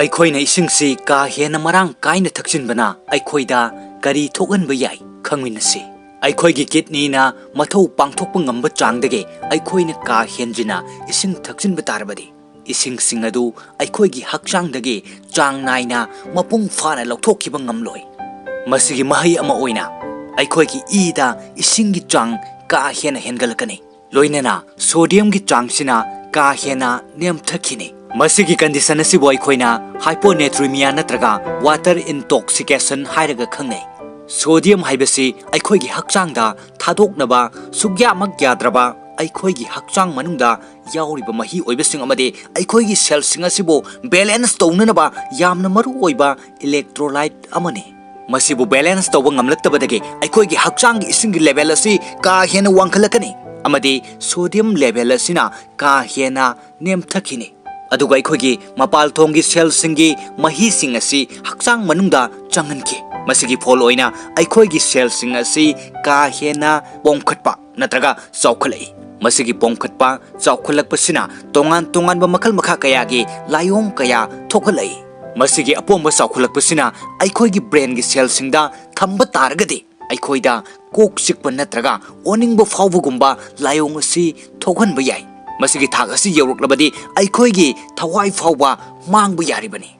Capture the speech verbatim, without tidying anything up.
ꯑꯩꯈꯣꯏꯅ ꯏꯁꯤꯡꯁꯤ ꯀꯥ ꯍꯦꯟꯅ ꯃꯔꯥꯡ ꯀꯥꯏꯅ ꯊꯛꯆꯤꯟꯕꯅ ꯑꯩꯈꯣꯏꯗ ꯀꯔꯤ ꯊꯣꯛꯍꯟꯕ ꯌꯥꯏ, ꯈꯪꯃꯤꯟꯅꯁꯤ꯫ ꯑꯩꯈꯣꯏꯒꯤ ꯀꯤꯗꯅꯤꯅ ꯃꯊꯧ ꯄꯥꯡꯊꯣꯛꯄ ꯉꯝꯕ ꯆꯥꯡꯗꯒꯤ ꯑꯩꯈꯣꯏꯅ ꯀꯥ ꯍꯦꯟꯖꯤꯟꯅ ꯏꯁꯤꯡ ꯊꯛꯆꯤꯟꯕ ꯇꯥꯔꯕꯗꯤ, ꯏꯁꯤꯡꯁꯤꯡ ꯑꯗꯨ ꯑꯩꯈꯣꯏꯒꯤ ꯍꯛꯆꯥꯡꯗꯒꯤ ꯆꯥꯡ ꯅꯥꯏꯅ ꯃꯄꯨꯡ ꯐꯥꯅ ꯂꯧꯊꯣꯛꯈꯤꯕ ꯉꯝꯂꯣꯏ꯫ ꯃꯁꯤꯒꯤ ꯃꯍꯩ ꯑꯃ ꯑꯣꯏꯅ, ꯑꯩꯈꯣꯏꯒꯤ ꯏꯗ ꯏꯁꯤꯡꯒꯤ ꯆꯥꯡ ꯀꯥ ꯍꯦꯟꯅ ꯍꯦꯟꯒꯠꯂꯛꯀꯅꯤ, ꯂꯣꯏꯅꯅ ꯁꯣꯗꯤꯌꯝꯒꯤ ꯆꯥꯡꯁꯤꯅ ꯀꯥ ꯍꯦꯟꯅ ꯅꯦꯝꯊꯈꯤꯅꯤ꯫ ꯃꯁꯤꯒꯤ ꯀꯟꯗꯤꯁꯟ ꯑꯁꯤꯕꯨ ꯑꯩꯈꯣꯏꯅ ꯍꯥꯏꯄꯣꯅꯦꯇ꯭ꯔꯤꯃꯤꯌꯥ ꯅꯠꯇ꯭ꯔꯒ ꯋꯥꯇꯔ ꯏꯟꯇꯣꯛꯁꯤꯀꯦꯁꯟ ꯍꯥꯏꯔꯒ ꯈꯪꯅꯩ꯫ ꯁꯣꯗꯤꯌꯝ ꯍꯥꯏꯕꯁꯤ ꯑꯩꯈꯣꯏꯒꯤ ꯍꯛꯆꯥꯡꯗ ꯊꯥꯗꯣꯛꯅꯕ ꯁꯨꯛꯌꯥꯃꯛ ꯌꯥꯗ꯭ꯔꯕ, ꯑꯩꯈꯣꯏꯒꯤ ꯍꯛꯆꯥꯡ ꯃꯅꯨꯡꯗ ꯌꯥꯎꯔꯤꯕ ꯃꯍꯤ ꯑꯣꯏꯕꯁꯤꯡ ꯑꯃꯗꯤ ꯑꯩꯈꯣꯏꯒꯤ ꯁꯦꯜꯁꯤꯡ ꯑꯁꯤꯕꯨ ꯕꯦꯂꯦꯟꯁ ꯇꯧꯅꯅꯕ ꯌꯥꯝꯅ ꯃꯔꯨ ꯑꯣꯏꯕ ꯏꯂꯦꯛꯇ꯭ꯔꯣꯂꯥꯏꯠ ꯑꯃꯅꯤ꯫ ꯃꯁꯤꯕꯨ ꯕꯦꯂꯦꯟꯁ ꯇꯧꯕ ꯉꯝꯂꯛꯇꯕꯗꯒꯤ ꯑꯩꯈꯣꯏꯒꯤ ꯍꯛꯆꯥꯡꯒꯤ ꯏꯁꯤꯡꯒꯤ ꯂꯦꯚꯦꯜ ꯑꯁꯤ ꯀꯥ ꯍꯦꯟꯅ ꯋꯥꯡꯈꯠꯂꯛꯀꯅꯤ ꯑꯃꯗꯤ ꯁꯣꯗꯤꯌꯝ ꯂꯦꯚꯦꯜ ꯑꯁꯤꯅ ꯀꯥ ꯍꯦꯟꯅ ꯅꯦꯝꯊꯈꯤꯅꯤ꯫ ꯑꯗꯨꯒ ꯑꯩꯈꯣꯏꯒꯤ ꯃꯄꯥꯜꯊꯣꯡꯒꯤ ꯁꯦꯜꯁꯤꯡꯒꯤ ꯃꯍꯤꯁꯤꯡ ꯑꯁꯤ ꯍꯛꯆꯥꯡ ꯃꯅꯨꯡꯗ ꯆꯪꯍꯟꯈꯤ꯫ ꯃꯁꯤꯒꯤ ꯐꯣꯜ ꯑꯣꯏꯅ ꯑꯩꯈꯣꯏꯒꯤ ꯁꯦꯜꯁꯤꯡ ꯑꯁꯤ ꯀꯥ ꯍꯦꯟꯅ ꯄꯣꯝꯈꯠꯄ ꯅꯠꯇ꯭ꯔꯒ ꯆꯥꯎꯈꯠꯂꯛꯏ꯫ ꯃꯁꯤꯒꯤ ꯄꯣꯝꯈꯠꯄ ꯆꯥꯎꯈꯠꯂꯛꯄꯁꯤꯅ ꯇꯣꯉꯥꯟ ꯇꯣꯉꯥꯟꯕ ꯃꯈꯜ ꯃꯈꯥ ꯀꯌꯥꯒꯤ ꯂꯥꯏꯑꯣꯡ ꯀꯌꯥ ꯊꯣꯛꯍꯜꯂꯛꯏ꯫ ꯃꯁꯤꯒꯤ ꯑꯄꯣꯝꯕ ꯆꯥꯎꯈꯠꯂꯛꯄꯁꯤꯅ ꯑꯩꯈꯣꯏꯒꯤ ꯕ꯭ꯔꯦꯟꯒꯤ ꯁꯦꯜꯁꯤꯡꯗ ꯊꯝꯕ ꯇꯥꯔꯒꯗꯤ, ꯑꯩꯈꯣꯏꯗ ꯀꯣꯛ ꯆꯤꯛꯄ ꯅꯠꯇ꯭ꯔꯒ ꯑꯣꯅꯤꯡꯕ ꯐꯥꯎꯕꯒꯨꯝꯕ ꯂꯥꯏꯑꯣꯡ ꯑꯁꯤ ꯊꯣꯛꯍꯟꯕ ꯌꯥꯏ꯫ ꯃꯁꯤꯒꯤ ꯊꯥꯛ ꯑꯁꯤ ꯌꯧꯔꯛꯂꯕꯗꯤ ꯑꯩꯈꯣꯏꯒꯤ ꯊꯋꯥꯏ ꯐꯥꯎꯕ ꯃꯥꯡꯕ ꯌꯥꯔꯤꯕꯅꯤ꯫